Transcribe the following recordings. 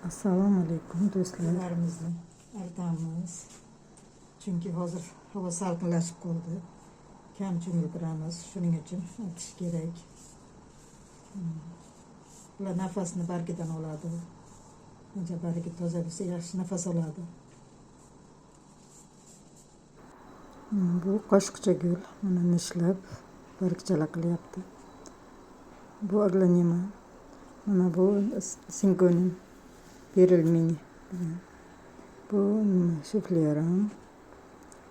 Assalomu alaykum, do'stlar. Gullarimizni artamiz. Chunki hozir havo salqinlashib qoldi. Kam cho'miltiramiz. Shuning uchun artish kerak. Bular nafasni bargidan oladi. Qancha bargi toza bo'lsa, yaxshi nafas oladi. Bu qoshiqcha gul. Mana nishlab bargchalar qilyapti. Bu aglonema. Mana bu singonium berilmini degan. Bu nima, shifleram.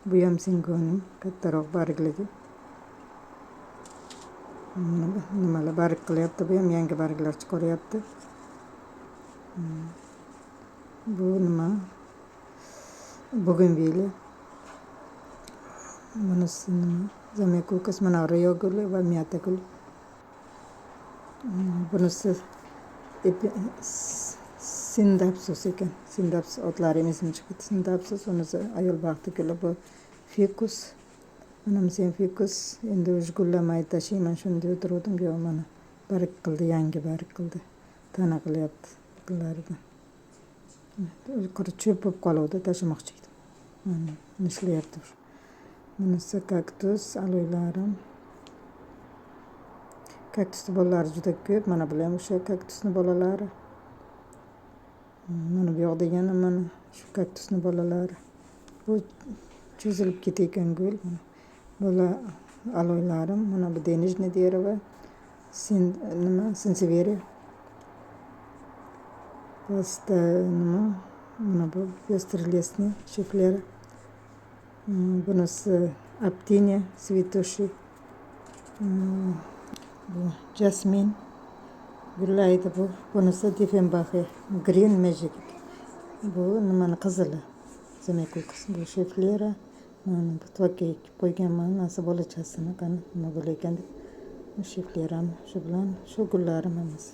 Bu ham singonium, kattaroq bargligi. Mana bu nimalar barg qilyapti, bu ham yangi barglar chiqaryapti. Bu nima? Bugunvili. Bunisi nima? Zamiokulkas, mana riyo guli va мята guli. Bunisi sindapsus ekan. Sindapsus otlari ham esimga chiqib ketdi. Sindapsus, unisi ayol baxti guli, bu fikus. Mana bu ham fikus. Endi уже gullamaydi, tashlayman shuni deb o'tiruvdim. Yo'q, mana barg qildi, yangi barg qildi. Tana qilyapti gullaridan. Quruq cho'p bo'lib qoluvdi, tashlamoqchi edim. Mana nishlayapti. Bunisi kaktus, aloylarim. Kaktusni bolalari juda ko'p. Mana bular ham o'sha kaktusni bolalari. Mana bu yoqda yana mana shu kaktusni bolalari. Bu cho'zilib ketayotgan gul. Bular aloylarim. Mana bu денежный дерево. Sin nima? Sanseviyeriya. Pastda nima? Mana bu пестролистный шеффлера. Bunisi аптиния цветущий. Bu jasmin gullaydi bu. Bunisi Difenbaxiya Green Magic. Bu nimani qizili. Zamiokulkas. Bu sheflera. Mana bu tuvakka ekib qo'yganman. Nasib bolachasini qani nima gul ekan deb. Shefleram shu bilan shu gullarim hammasi.